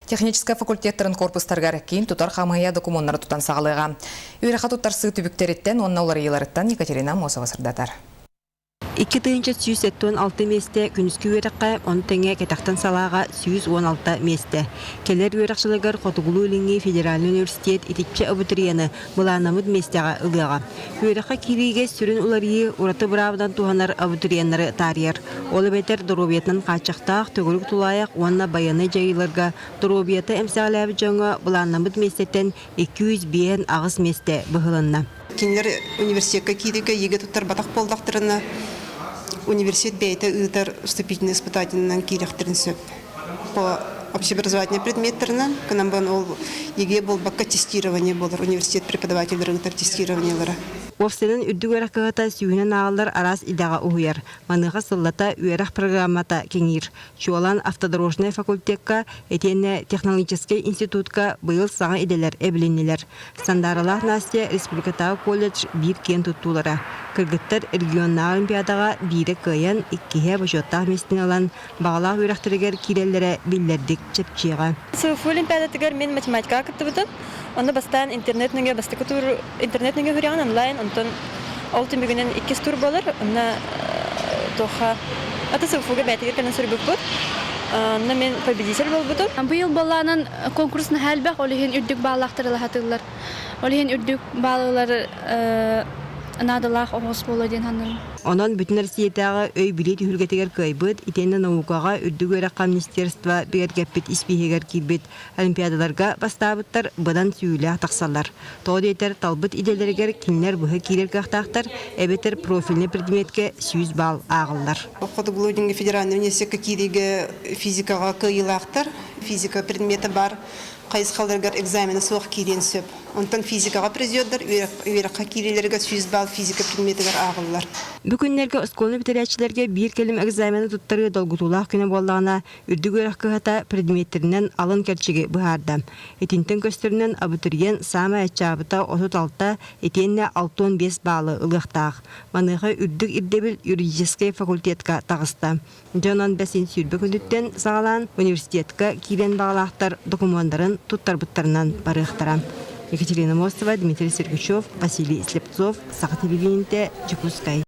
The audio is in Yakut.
Техническэй факультеттарын корпустарыгар киин тутар хамыыһыйа докумуоннары тутан саҕалыаҕа. Үөрэххэ туттарсыы түбүктэриттэн уонна уларыйыыларыттан Екатерина Аммосова сырдатар. 2176 миэстэ күнүскү үөрэххэ, ону тэҥэ кэтэхтэн салааҕа 116 миэстэ. Кэлэр үөрэх дьылыгар Хотугулуу-Илиҥҥи федеральнай университет итиччэ абитуриены былааннаммыт миэстэҕэ ылыаҕа. Үөрэххэ киириигэ сүрүн уларыйыы ураты быраабынан туһанар абитуриеннары таарыйар. Ол эбэтэр доруобуйатынан хааччахтаах төгүрүк тулаайах уонна байыаннай дьайыыларга доруобуйата эмсэҕэлээбит дьоҥҥо былааннаммыт миэстэттэн 258 миэстэ быһылынна. Кинилэр университекка киириигэ ЕГЭ туттарбатах буоллахтарына, университет бэйэтэ ыытар вступительный испытательнан киириэхтэрин сөп. По общеобразовательный предметтэринэн, гынан баран ол ЕГЭ буолбакка тестирование буолар, университет преподавателлэрэ ыытар тестированиелара. Уопсайынан үрдүк үөрэх кыһата сүүһүнэн ааҕыллар араас идэҕэ уһуйар. Маныаха сыллата үөрэх программата кэҥиир. Чуолаан автодорожнай факультекка итиэннэ технологическай институтка быйыл саҥа идэлэр эбилиннилэр. Сандааралаах Настя республикатааҕы колледж биир киэн туттуулара. Кыргыттар регионнааҕы олимпиадаҕа биирэ кыайан, иккиһэ бочуоттаах миэстэни ылан, баҕалаах үөрэхтэригэр киирэллэрэ биллэрдик чэпчиэҕэ. СФУ олимпиадатыгар мин математикаҕа кыттыбытым. Онно бастаан интернет нөҥүө бастакы тур интернет нөҥүө үһүрэҕин онлайн, онтон ол түмүгүнэн иккис тур буолар. Онно туохха аты СФУга бэйэтигэр кэлэн суруйбуппут. Онно мин победитель буолбутум. Быйыл буоллаанан конкурс наһаа элбэх, ол иһин үрдүк бааллаахтар ылаһатыыллар. Ол иһин үрдүк бааллар наадалаах оҕус буолуо диэн саныыбын. Онон Бүтүн Россиятааҕы өй-билии түһүлгэтигэр кыайбыт, итиэннэ наукаҕа үрдүк үөрэххэ министерство бигэргэппит испииһэгэр киирбит олимпиадаларга бастаабыттар быдан сүүйүүлээх тахсаллар. Тоҕо диэтэр, талбыт идэлэригэр кинилэр быһа киирэр кыахтаахтар эбэтэр профильнай предметкэ 100 балл ааҕыллар. Хотугулуу-Илиҥҥи федеральнай университекка киириигэ физикаҕа кыайыылаахтар, физика предмета баар хайысхаларыгар экзамена суох киириэн сөп. Онтон физикаҕа призердар үөрэххэ киириилэригэр 100 балл физика предметигэр ааҕыллар. Бу күннэргэ оскуоланы бүтэрээччилэргэ биир кэлим экзамены туттарыы долгутуулаах күнэ буоллаҕына, үрдүк үөрэх кыһата предметтэринэн алын кэрчиги быһаарда. Итинтэн көстөрүнэн абитуриент саамай аччаабыта 36, итиэннэ 65 баалы ылыахтаах. Маныаха үрдүк ирдэбил юридическай факультетка таҕыста. Дьэ онон бэсин 20 күнүттэн саҕалаан университетка киирэн баҕалаахтар докумуоннарын туттарбыттарынан барыахтара. Екатерина Мостова, Дмитрий Сергучев, Василий Слепцов, Саха телевидениетэ, Дьокуускай.